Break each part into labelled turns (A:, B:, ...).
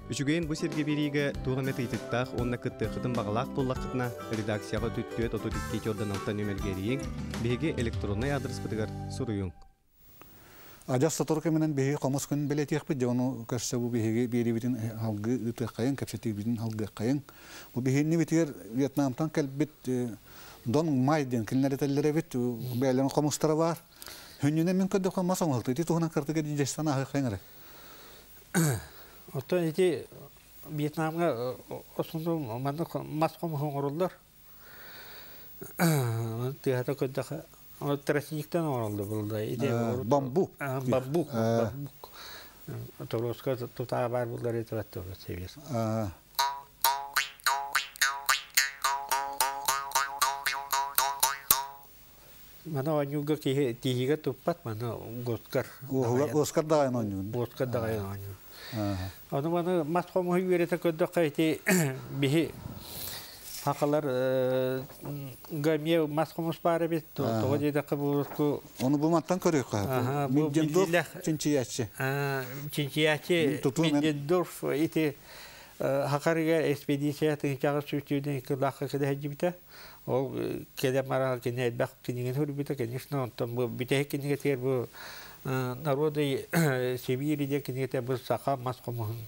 A: Үчүгэйин бу сиргэ биэриигэ туох эмэ ыйытыктаах уонна кыттыаххытын баҕалаах буоллаххытына, редакцияҕа 432 34 нүөмэргэ эрийиҥ, биһиги электроннай аадырыспытыгар суруйуҥ.
B: Адьас сотору кэминэн биһиги хомус күнүн бэлиэтиэхпит, дьэ ону көрсө бу биһиги биэриибитин алгыы ыытыаххайыҥ, кэпсэтиибитин алгыаххайыҥ. Бу биһиэннибитигэр Вьетнамтан кэлбит Дон Май диэн кинилэр этэллэр эбит, бэйэлэрин хомустара баар. Хүннүнэн мин көрдөххө мас оҥоһулту, ити туһунан кырдыга дьестан аһыаххайыҥ эрэ.
C: Оттон ити Вьетнамҥа основном маннык мас хомуһу оҥороллор. Тыаһата көрдөхө тростниктан оҥороллор буолла. Ити
B: бамбук.
C: Бамбук. Бамбук. Торуоска тутаа баар буллар этибэт себес. Маны оонньууга киһи тииһигэ туппат, маны Оскар.
B: Оскар даҕайан оонньуун.
C: Оскар даҕайан оонньуун. Ону маны мас хомуһу үөрэтэ көрдөххө ити биһи хахалар гамия мас хомус баар эбит. Тоҕо диэтэххэ буолурку.
B: Ону бу мантан көрүөххэ. Миндендорф чинчийээччи.
C: Чинчийээччи Миндендорф ити Хахарыга экспедиция тыһыынчаҕа сүүстүүнэн кылаахха кэлэһэрдибитэ. Ол кэлэн баран кини элбэх кинигэни суруйбута, конечно, онтон бу бүтэһик кинигэтигэр бу народы Сибири диэн кинигэтэ бу саха мас хомуһун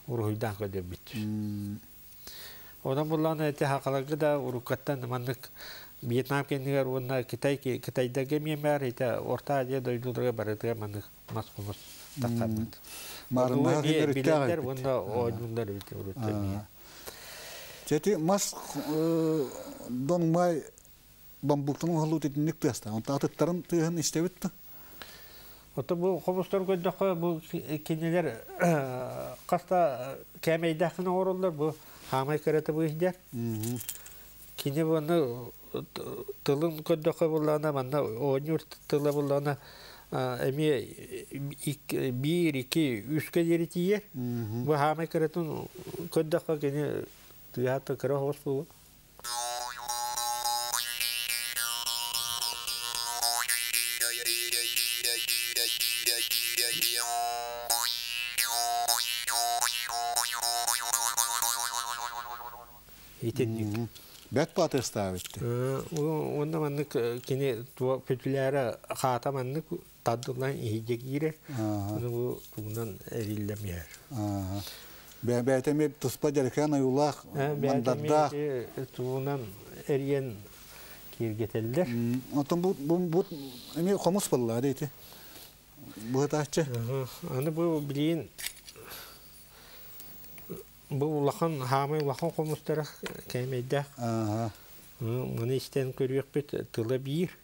C: уруһуйдаан көрдөрбүт. Онон буллаҕына ити хахаларга да уруккаттан маннык Вьетнам кэннигэр уонна Китай Китайдарга эмиэ баар ити Орто Азия дойдуларыгар барытыгар маннык мас хомус таххарбыт.
B: Маарыннаах
C: билэллэр уонна оонньууллар эбит урут эмиэ.
B: Чэти мас дон май бамбуктан оһоллуут итинник тыаста. Онто атыттарын тыаһын истэбит да.
C: Ото бу хомустар көрдөххө бу кинилэр хаста кээмэйдээххин оҥороллор бу хаамай кырата бу иһдэр. Кини буну тылын көрдөххө буллаҕына манна оонньуур тыла буллаҕына эмиэ биир, икки, үскэ диэри тиийэр. Бу хаамай кыратын көрдөххө кини тыаһа кыра оҕус буолуо. Итинник.
B: Бэт баатырстаабытты.
C: Уонна маннык кини петляра хаата маннык тардыллан иһирдьэ киирэр. Ону бу тугунан эриллэн биэрэр.
B: Бэйэтэ эмиэ туспа дьэрэкээн ойуулаах, мандардаах.
C: Тугунан эрийэн киэргэтэллэр.
B: Оттон бу бу эмиэ хомус буолла ити. Быһытааччы.
C: Аны бу билигин Бу улахан, хаамай улахан хомустара кээмэйдээх. Маны истэн көрүөхпүт тыла биир.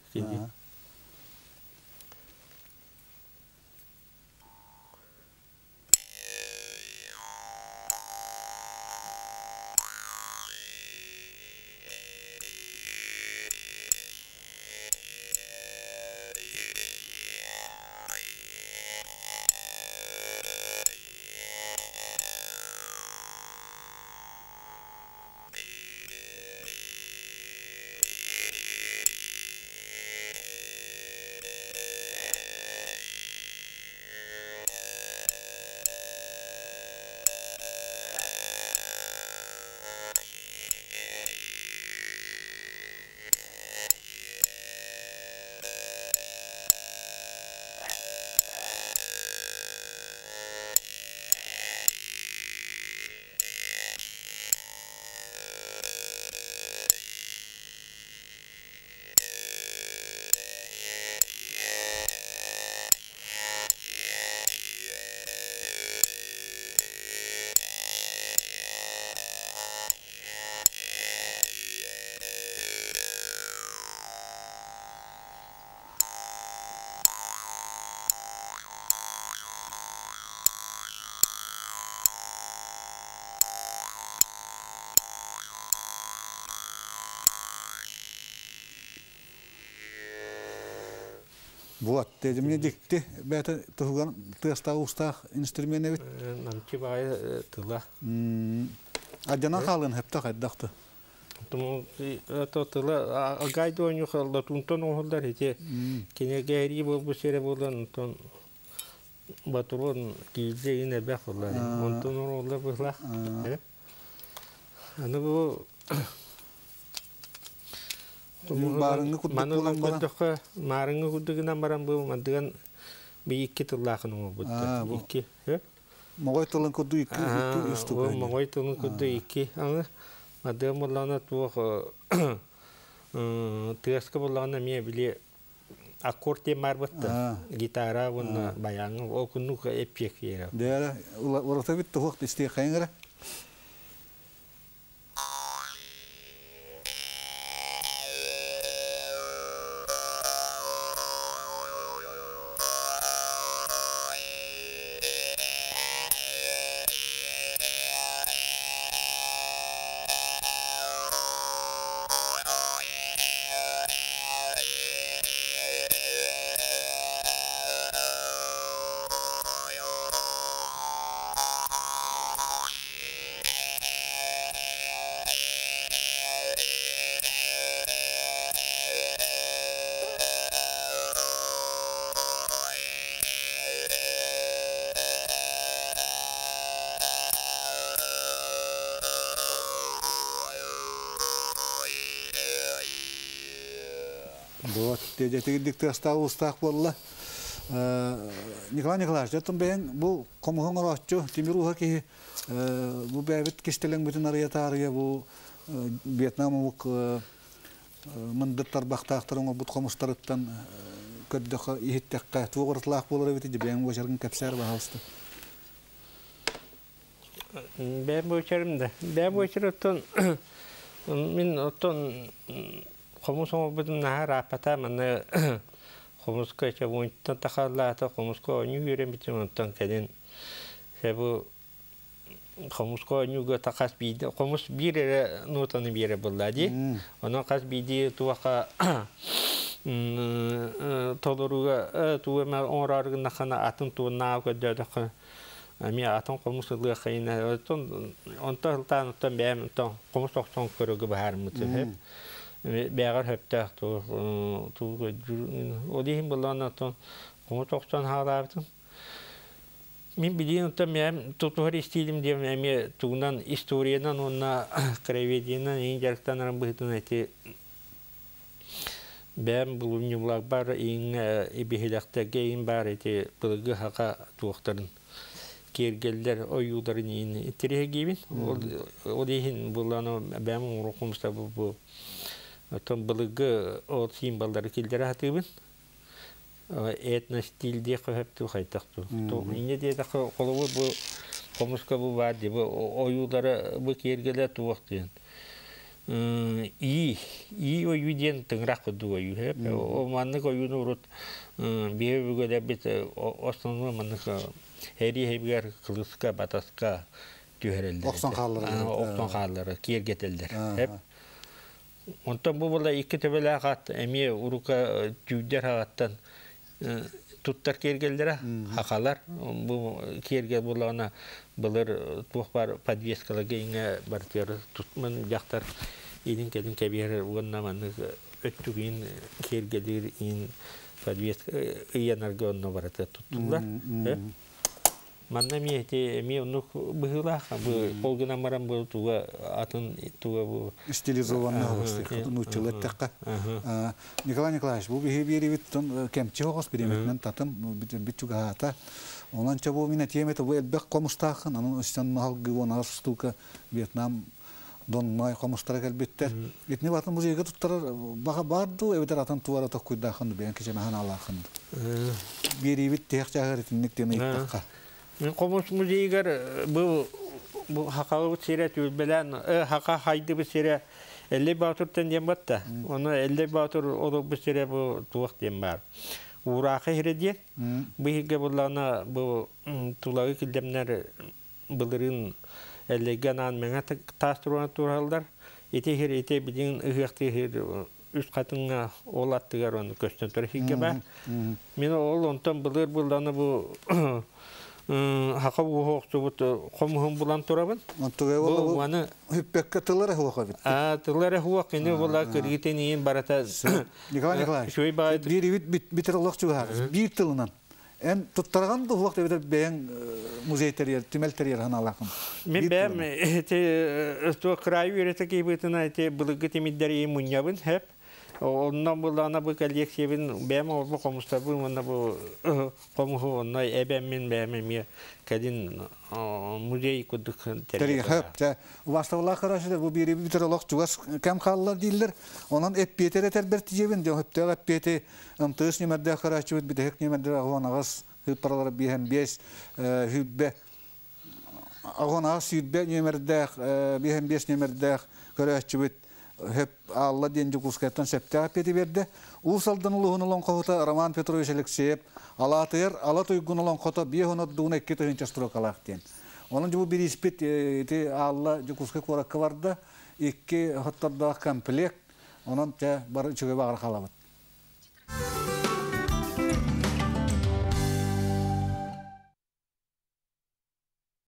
B: Вот, дедимне дикти бэйэтэ туһугар тыастаах уустаах инструмент эбит.
C: Намчы баҕайы тыла.
B: Адьана хаалын хэптэ хайдахты.
C: То тыла гайды оонньуу латунтан оҥоһуллар ити кинигэ эрии буолбут сирэ буолан онтон Батурун киирде ин элбэх буолла. Онтон оруоллар быһлах. Аны бу
B: Маарыҥҥы курдук буолан баран.
C: Көрдөххө, маарыҥҥы курдук гынан баран бу мандыган би икки тыллаахын оҥорбуттар. Икки.
B: Моҕой тылын курдук икки устук.
C: Моҕой тылын курдук икки. Аны мандыган буоллаҕына туох тыаска буоллаҕына эмиэ били аккорд диэн баарбытта. Гитара уонна баяҥы ол куннук эппиэк иэрэ.
B: Дээрэ, урата бит туһуох истиэхэйиҥ эрэ. Вот, дьэтигирдик тыастаах уустаах буолла. Николай Николаевич, дьоттон бэйэҥ бу хомуһун орооччу тимир ууһа киһи бу бэйэбит кистэлэҥбитин арыйа таарыйа бу Вьетнам омук мындыр тарбахтаахтар оҥорбут хомустарыттан көрдөххө, иһиттэххэ туох уратылаах буолар эбит бэйэҥ буочаргын кэпсээр баһаалыста.
C: Бэйэм буочарым да. Бэйэм буочар оттон мин оттон хомус оҥорбутум наһаа ырааппата манна хомуска чабуунтан тахаллаата хомуска оонньуу үөрэммитим онтон кэлин бу хомуска оонньууга та хас биирдэ хомус биир эрэ нотаны биэрэ буолла дии онон хас биирдии туохха толорууга тугу эмэ оҥороору гыннаххына атын туоннааҕы көрдөөтөххө эмиэ атын хомус ылыаххайына оттон онтон сылтаан оттон бэйэм оттон хомус охсон көрөгө быһаарыммытым бэйэҕэр сөптөөх тугу ол иһин буллаҕына оттон хомус охсон хаалаабытым мин билиин оттон бэйэм тутуһар истиилим диэн эмиэ тугунан историянан уонна краеведениенан иин дьарыктанарым быһыытынан ити бэйэм булумньуларбар иин биһилэхтэргэ иин баар ити былыргы хака туохтарын киэргэллэр ойууларын иин интэриэһиргиибин ол иһин буллаана бэйэм оҥорор хомуста бу оттон былыргы ол символлары киллэрэ сатыыбын этностиль диэххэ сөп хайдах туу инньэ диэтэххэ холобур бу хомуска бу баар дии бу ойуулара бу киэргэлэ туох диэн ии ии ойуу диэн тыҥырах курдук ойуу ол маннык ойууну урут биһи өбүгэлэрбит основной маннык эрии хэбигэр кылыска батаска түһэрэллэр
B: охсон хаалларар
C: охсон хаалларар киэргэтэллэр онтон бу була икки төбөлөөх ат эмиэ урука түүрдэр аҕаттан туттар киэргэллэрэ хахалар бу киэргэл буоллаҕына былыр туох баар подвескаларга иҥэ барытыгар тутман дьахтар илин кэлин кэбиһэр уонна маннык өттүгүн киэргэлиир иин подвеска ыйанарга онно барыта туттуллар Манна эмиэ ити эмиэ оннук быһыылаах. Бу ол гынан баран бу туга атын туга бу
B: стилизованный нууччалыы эттэххэ. Николай Николаевич, бу биһи биэрибит кэмчи оҕос бириэмэтинэн татым бит чугаһаата. Онон ча бу мин этиэм этэ бу элбэх хомустааххын, анан өстөн маһалгы уон штука Вьетнам донной хомустара кэлбиттэр. Итини батын музейга туттарар баҕа бар дуу, эбэтэр атын туара токкуйдаахын бэйэн кичэмэһэн алаахын. Биэриибит тиһэх чааһыгар итинник диэн ыйыттахха.
C: Мин хомус музейыгар бу бу хахалыбыт сирэ түөлбэлээн хака хайдыбыт сирэ Эллэй Боотуртан диэн батта. Ону Эллэй Боотур олорбут сирэ бу туох диэн баар. Уураахы сирэ диэн. Бу иһиргэ буллаҕына бу тулагы килдэмнэр былырыын Эллэйгэ анаан мэҥэ таас туруоран туруораллар. Ити иһир ити билигин ыһыахтыы иһир үс хатыҥҥа ол аттыгар ону көстөн турар сиргэ баар. Мин ол онтон былыр былланы бу хака ууһу охсубут хомуһун булан турабын.
B: Бу маны хүппэккэ тыллара хуох эбит.
C: А тыллара хуох кини була кыргытын иин барата
B: Николай Николаевич, биир битер олох чугаһар. Биир тылынан. Эн туттараган да хуак дебетер бэйэң музей терьер, түмэл терьер ханалакын.
C: Мен бэм эти то край үйрете кейбытына эти былыгы тимиддери муньябын хеп. Оннан булана бу коллекциябын бэм орбу комустабын, онна бу комуху онна эбэм мен бэм эме кадин музей кудук
B: терьер. Хеп, те убастабыла карашыда бу бири битер олох чугас кем халлар дииллер. Онон эппиетер этер бер тижебин, де хөптөг эппиети ымтыыс немерде карачыбыт битехек немерде агон агас хыппаралар биһен бес хүббе агон агас сүрбе немердех биһен бес немердех көрөчүбүт хөп алла ден жукускаттан септег эппиети берде. Уусалдан улуһун олонхоһута Роман Петрович Алексеев алаатыйар ала туйгун олонхото биэхонот дуун экки тыһынча строкалаах диэн. Онон жубу бир испит ити алла жукуска куоракка барда икки хоттордоох комплект. Онон те бар үчүгэй багар халабыт.